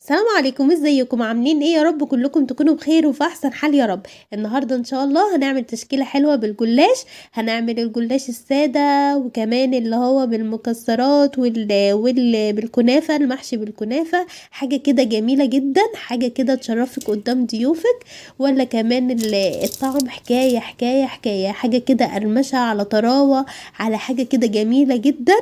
السلام عليكم، ازيكم؟ عاملين ايه؟ يا رب كلكم تكونوا بخير وفي احسن حال يا رب. النهارده ان شاء الله هنعمل تشكيله حلوة بالجلاش. هنعمل الجلاش السادة وكمان اللي هو بالمكسرات بالكنافه، المحشي بالكنافه، حاجة كده جميلة جدا، حاجة كده تشرفك قدام ضيوفك، ولا كمان الطعم حكاية حكاية حكاية، حاجة كده قرمشه على طراوه، على حاجة كده جميلة جدا.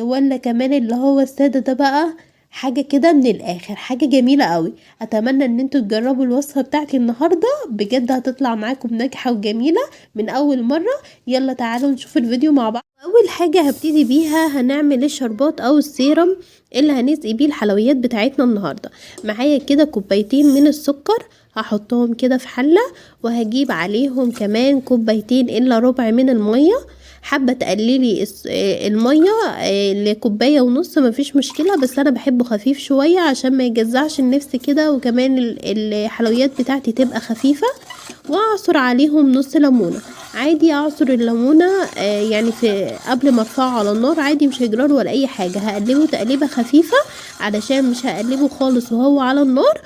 ولا كمان اللي هو السادة ده بقى حاجة كده من الآخر، حاجة جميلة قوي. أتمنى إن انتوا تجربوا الوصفة بتاعتي النهاردة، بجد هتطلع معاكم ناجحة وجميلة من أول مرة. يلا تعالوا نشوف الفيديو مع بعض. أول حاجة هبتدي بيها هنعمل الشربات أو السيرم اللي هنسقي بيه الحلويات بتاعتنا النهاردة. معايا كده كوبايتين من السكر هحطهم كده في حلة، وهجيب عليهم كمان كوبايتين إلا ربع من المية. حابة تقللي المية لكوباية ونص مفيش مشكلة، بس أنا بحبه خفيف شوية عشان ما يجزعش النفس كده، وكمان الحلويات بتاعتي تبقى خفيفة. وأعصر عليهم نص ليمونة، عادي أعصر الليمونة، في قبل ما أرفعه على النار عادي، مش هيجرى ولا أي حاجة. هقلبه تقليبة خفيفة علشان مش هقلبه خالص وهو على النار،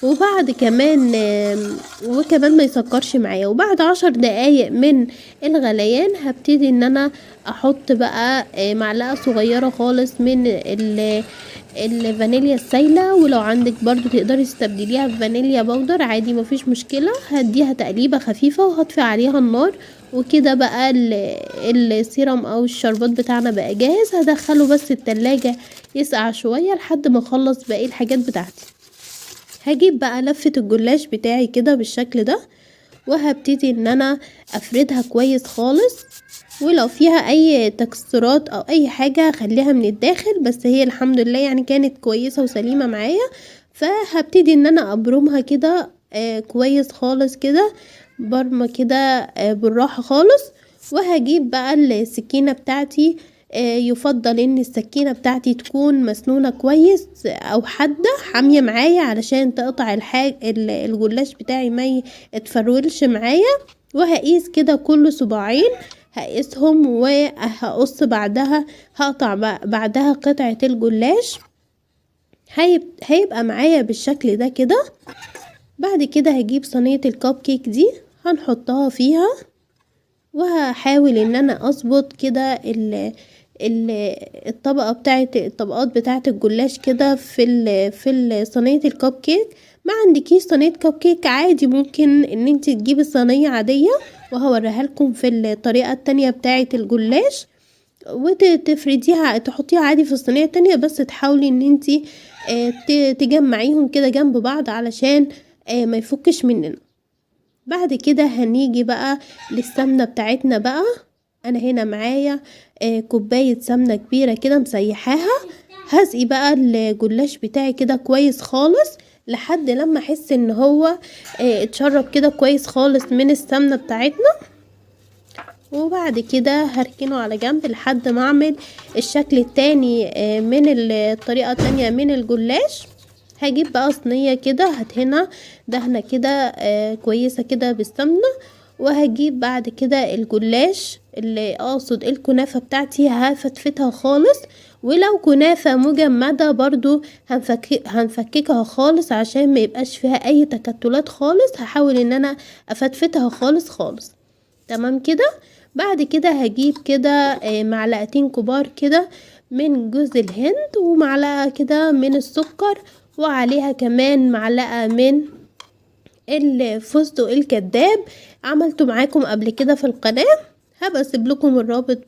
وبعد كمان، وكمان ما يسكرش معايا. وبعد 10 دقايق من الغليان هبتدي ان انا احط بقى، معلقة صغيرة خالص من الفانيليا السايلة، ولو عندك برضو تقدري تستبدليها بفانيليا بودر عادي مفيش مشكلة. هديها تقليبة خفيفة وهطفي عليها النار، وكده بقى السيرم او الشربات بتاعنا بقى جاهز. هدخله بس التلاجة يسقع شوية لحد ما اخلص باقي الحاجات بتاعتي. هجيب بقى لفة الجلاش بتاعي كده بالشكل ده، وهبتدي ان انا افردها كويس خالص، ولو فيها اي تكسرات او اي حاجة خليها من الداخل، بس هي الحمد لله كانت كويسة وسليمة معايا. فهبتدي ان انا ابرمها كده، كويس خالص كده، برمة كده، بالراحة خالص. وهجيب بقى السكينة بتاعتي، يفضل ان السكينة بتاعتي تكون مسنونة كويس او حادة حامية معايا علشان تقطع الجلاش بتاعي ما يتفرولش معايا. وهقيس كده كل صباعين، هقيسهم وهقص بعدها، هقطع بعدها قطعة الجلاش. هيبقى معايا بالشكل ده كده. بعد كده هجيب صينية الكب كيك دي هنحطها فيها، وهحاول ان انا اظبط كده الطبقة بتاعت الطبقات بتاعت الجلاش كده في صينية الكب كيك. ما عندكيش صينية كب كيك عادي، ممكن ان انت تجيبي صينية عادية، وهوريها لكم في الطريقة التانية بتاعت الجلاش، وتفرديها تحطيها عادي في الصينية التانية، بس تحاولي ان انت، تجمعيهم كده جنب بعض علشان، ما يفكش مننا. بعد كده هنيجي بقى للسمنة بتاعتنا. بقى انا هنا معايا، كوباية سمنة كبيرة كده مسيحاها. هسقي بقى الجلاش بتاعي كده كويس خالص لحد لما احس ان هو، اتشرب كده كويس خالص من السمنة بتاعتنا. وبعد كده هركنه على جنب لحد ما اعمل الشكل التاني، من الطريقة التانية من الجلاش. هجيب بقى صينية كده هدهنها دهنة كده، كويسة كده بالسمنة، وهجيب بعد كده الجلاش اللي اقصد الكنافة بتاعتي هفتفتها خالص، ولو كنافة مجمدة برضو هنفككها خالص عشان ما يبقاش فيها اي تكتلات خالص. هحاول ان انا افتفتها خالص خالص. تمام كده. بعد كده هجيب كده، معلقتين كبار كده من جوز الهند، ومعلقة كده من السكر، وعليها كمان معلقة من الفستق الكداب، عملته معاكم قبل كده في القناة، هبقى اسيب لكم الرابط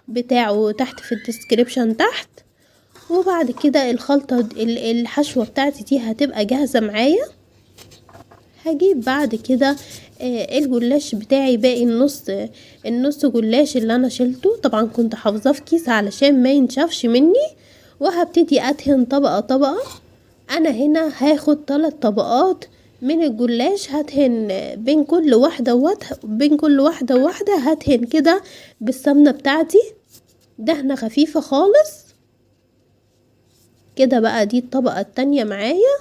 بتاعه تحت في الديسكريبشن تحت. وبعد كده الخلطة الحشوة بتاعتي دي هتبقى جاهزة معايا. هجيب بعد كده، الجلاش بتاعي باقي النص جلاش اللي انا شلته، طبعا كنت حافظاه في كيس علشان ما ينشفش مني. وهبتدي ادهن طبقة طبقة. انا هنا هاخد 3 طبقات من الجلاش، هدهن بين كل واحدة وواحدة، بين كل واحدة وواحدة هدهن كده بالسمنة بتاعتي دهنة خفيفة خالص كده. بقى دي الطبقة التانية معايا،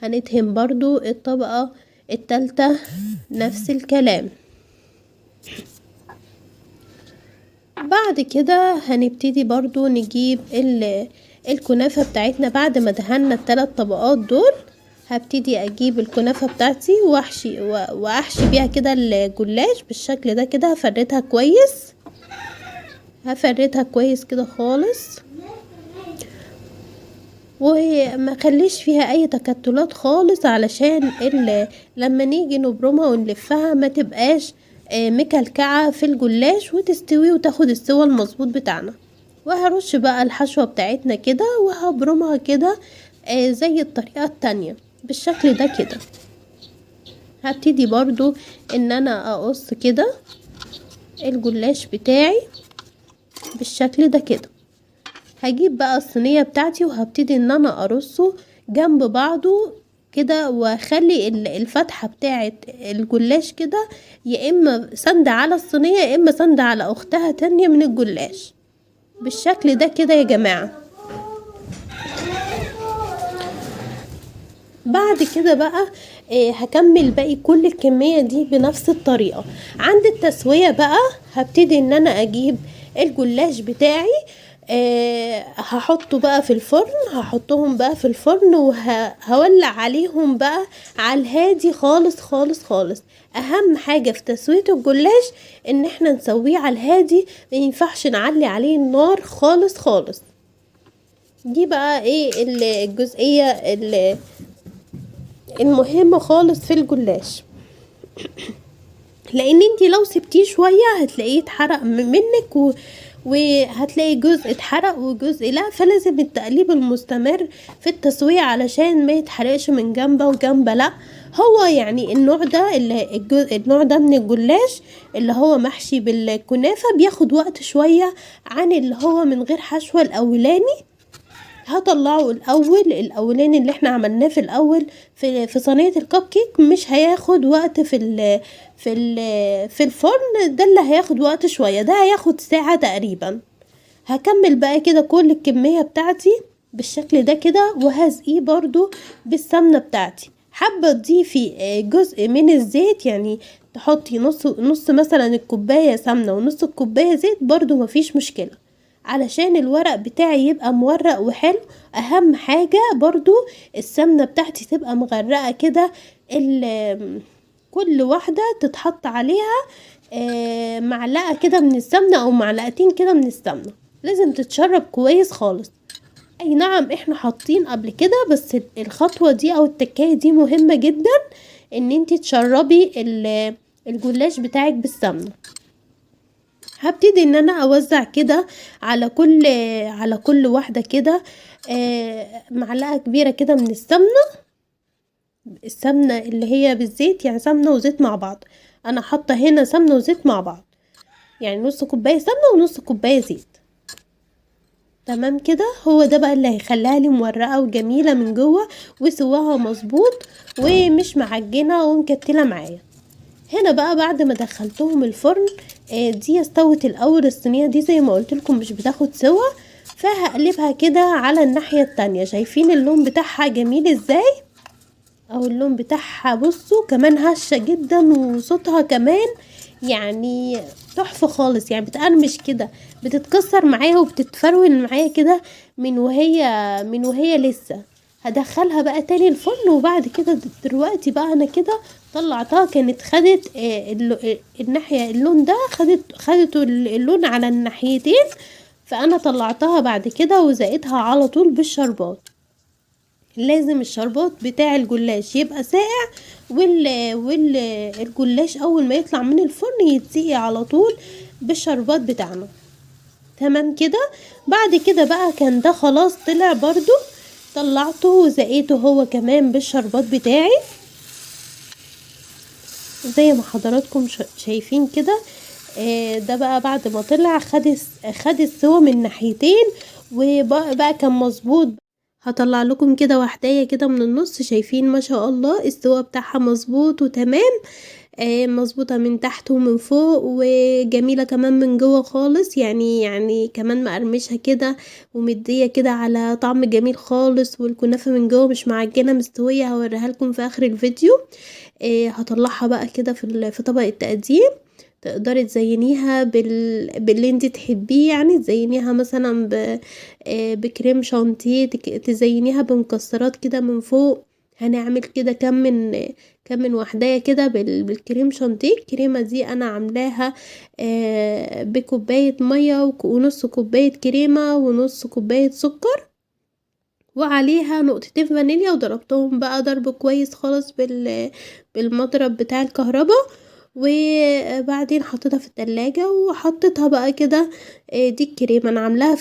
هندهن برضو الطبقة التالتة نفس الكلام. بعد كده هنبتدي برضو نجيب الكنافة بتاعتنا بعد ما دهنا الثلاث طبقات دول. هبتدي اجيب الكنافة بتاعتي واحشي بيها كده الجلاش بالشكل ده كده. هفردها كويس، هفردها كويس كده خالص، وما خليش فيها اي تكتلات خالص، علشان لما نيجي نبرمها ونلفها ما تبقاش مكلكعة في الجلاش، وتستوي وتاخد السوى المظبوط بتاعنا. وهرش بقى الحشوة بتاعتنا كده وهبرمها كده زي الطريقة التانية بالشكل ده كده. هبتدي برضو ان انا اقص كده الجلاش بتاعي بالشكل ده كده. هجيب بقى الصينية بتاعتي وهبتدي ان انا ارصه جنب بعضه كده، واخلي الفتحة بتاعت الجلاش كده يا اما سند على الصينية يا اما سند على اختها تانية من الجلاش بالشكل ده كده يا جماعة. بعد كده بقى هكمل باقي كل الكمية دي بنفس الطريقة. عند التسوية بقى هبتدي ان انا اجيب الجلاش بتاعي، هحطه بقى في الفرن، هحطهم بقى في الفرن وهولع عليهم بقى على الهادي خالص خالص خالص. اهم حاجة في تسوية الجلاش ان احنا نسويه على الهادي، ما ينفعش نعلي عليه النار خالص خالص. دي بقى ايه الجزئية المهمة خالص في الجلاش، لان انتي لو سبتيه شوية هتلاقيه اتحرق منك وهتلاقي جزء اتحرق وجزء لا، فلازم التقليب المستمر في التسوية علشان ما يتحرقش من جنبه وجنبه لا. هو يعني النوع ده النوع ده من الجلاش اللي هو محشي بالكنافة بياخد وقت شوية عن اللي هو من غير حشوة. الاولاني هطلعه الاول، الاولاني اللي احنا عملناه في الاول في صينية الكب كيك مش هياخد وقت في الفرن، ده اللي هياخد وقت شوية، ده هياخد ساعة تقريبا. هكمل بقى كده كل الكمية بتاعتي بالشكل ده كده، وهسقيه برضو بالسمنة بتاعتي. حابة تضيفي جزء من الزيت، يعني تحطي نص مثلا الكوباية سمنة ونص الكوباية زيت برضو مفيش مشكلة، علشان الورق بتاعي يبقى مورق وحلو. اهم حاجة برضو السمنة بتاعتي تبقى مغرقة كده، كل واحدة تتحط عليها معلقة كده من السمنة او معلقتين كده من السمنة، لازم تتشرب كويس خالص. اي نعم احنا حاطين قبل كده، بس الخطوة دي او التكاية دي مهمة جدا ان انتي تشربي الجلاش بتاعك بالسمنة. هبتدي ان انا اوزع كده على كل واحدة كده معلقة كبيرة كده من السمنة، السمنة اللي هي بالزيت، يعني سمنة وزيت مع بعض. انا حاطة هنا سمنة وزيت مع بعض، يعني نص كوباية سمنة ونص كوباية زيت. تمام كده، هو ده بقى اللي هيخليها لي مورقة وجميلة من جوه وسواها مظبوط ومش معجنة ومكتلة معايا. هنا بقى بعد ما دخلتهم الفرن، دي استوت الاول. الصينية دي زي ما قلت لكم مش بتاخد سوا، فهقلبها كده على الناحية التانية. شايفين اللون بتاعها جميل ازاي؟ او اللون بتاعها بصوا كمان هشة جدا، وصوتها كمان يعني تحفة خالص، يعني بتقرمش كده، بتتكسر معايا وبتتفرول معايا كده من وهي لسه. هدخلها بقى تاني الفرن، وبعد كده دلوقتي بقى انا كده طلعتها، كانت خدت الناحية اللون ده، خدت اللون على الناحيتين، فانا طلعتها بعد كده وزقتها على طول بالشربات. لازم الشربات بتاع الجلاش يبقى ساقع، والجلاش اول ما يطلع من الفرن يتسقي على طول بالشربات بتاعنا. تمام كده. بعد كده بقى كان ده خلاص طلع برضو، طلعته وزقيته هو كمان بالشربات بتاعي زي ما حضراتكم شايفين كده. ده بقى بعد ما طلع خد السوا من ناحيتين، وبقى كان مظبوط. هطلع لكم كده وحدايه كده من النص، شايفين ما شاء الله السوا بتاعها مظبوط وتمام، مظبوطه من تحت ومن فوق، وجميله كمان من جوه خالص، يعني كمان مقرمشه كده ومديه كده على طعم جميل خالص، والكنافه من جوه مش معجنه مستويه، هوريها لكم في اخر الفيديو. هطلعها بقى كده في طبق التقديم. تقدري تزينيها باللي انتي تحبيه، يعني تزينيها مثلا بكريم شانتيه، تزينيها بمكسرات كده من فوق. هنعمل كده كم من وحدايه كده بالكريم شانتيه. الكريمه دي انا عاملاها بكوبايه ميه ونص كوبايه كريمه ونص كوبايه سكر، وعليها نقطتين فانيليا، وضربتهم بقى ضرب كويس خالص بالمضرب بتاع الكهرباء، وبعدين حطيتها في التلاجة وحطيتها بقى كده. دي الكريمة انا عاملاها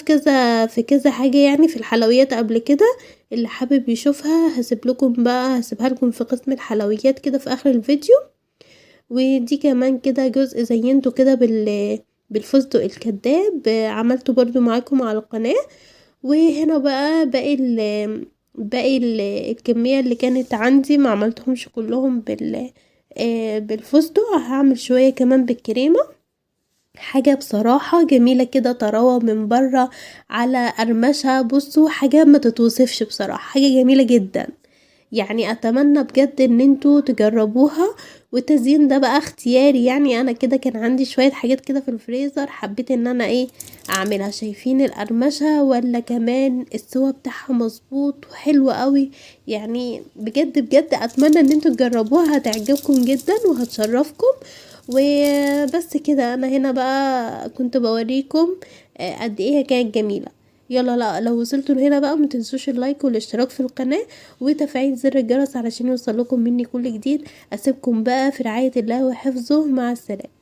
في كذا حاجة في الحلويات قبل كده، اللي حابب يشوفها هسيبها لكم في قسم الحلويات كده في اخر الفيديو. ودي كمان كده جزء زينته كده بالفستق الكداب، عملته برضو معاكم على القناة. وهنا بقى باقي الكمية اللي كانت عندي ما عملتهمش كلهم بالفستق، هعمل شوية كمان بالكريمة. حاجة بصراحة جميلة كده، طراوة من برا على قرمشة، بصوا حاجة ما تتوصفش بصراحة، حاجة جميلة جدا. اتمنى بجد ان انتوا تجربوها. والتزيين ده بقى اختياري، انا كده كان عندي شوية حاجات كده في الفريزر حبيت ان انا اعملها. شايفين القرمشة ولا كمان السوا بتاعها مظبوط وحلو قوي، بجد بجد اتمنى ان انتوا تجربوها، هتعجبكم جدا وهتشرفكم. وبس كده انا هنا بقى كنت بوريكم، قد ايه هي كانت جميلة. يلا لو وصلتوا لهنا بقى ما تنسوش اللايك والاشتراك في القناة وتفعيل زر الجرس علشان يوصل لكم مني كل جديد. اسيبكم بقى في رعاية الله وحفظه، مع السلامة.